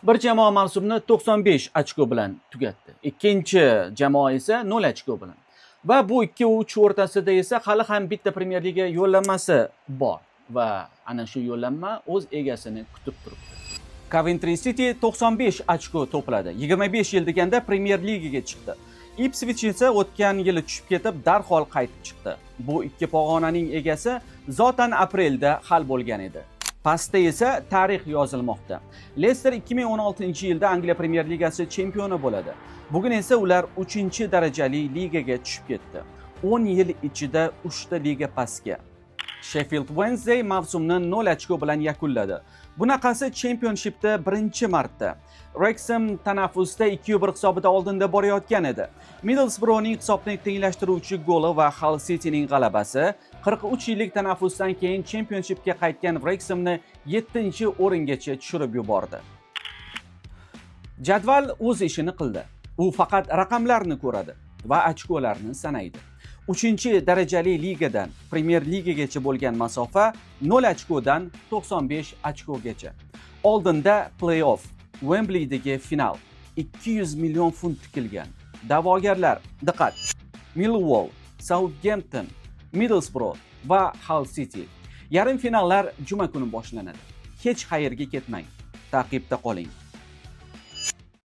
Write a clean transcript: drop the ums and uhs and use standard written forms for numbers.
Bir jamoa mavsumni 95 ochko bilan tugatdi. Ikkinchi jamoa esa 0 ochko bilan. Va bu 2-3 o'rtasida esa hali ham bitta Premyer Liga yo'llanmasi bor va ana shu yo'llanma o'z egasini kutib turibdi. Coventry City 95 ochko to'pladi. 25 yil deganda Premyer Ligaga chiqdi. Ipswich esa o'tgan yili tushib ketib, darhol qaytib chiqdi. Bu ikki pog'onaning egasi zotan aprelda hal bo'lgan edi. Pastda esa tarix yozilmoqda. Leicester 2016-yilda Angliya Premyer Ligasi chempioni bo'ladi. Bugun esa ular 3-darajali ligaga tushib ketdi. 10 yil ichida 3 ta liga pastga. Sheffield Wednesday mavsumni 0 ochko bilan yakunladi. Bunaqasi Championshipda birinchi marta. Wrexham tanaffusda 2-1 hisobida oldinda borayotgan edi. Middlesbroughning hisobni tenglashtiruvchi goli va Hull Cityning g'alabasi 43 yillik tanaffusdan keyin Championshipga qaytgan Wrexhamni 7-o'ringacha tushirib yubordi. Jadval o'z ishini qildi. U faqat raqamlarni ko'radi va ochkolarni sanaydi. 3-darajali ligadan Premyer Ligagacha bo'lgan masofa 0 ochkodan 95 ochkogacha. Oldinda play-off, Wembleydagi final. 200 million funt tikilgan. Da'vogarlar, diqqat! Millwall, Southampton, Middlesbrough va Hull City. Yarim finallar juma kuni boshlanadi. Hech qayerga ketmang. Ta'qibda qoling.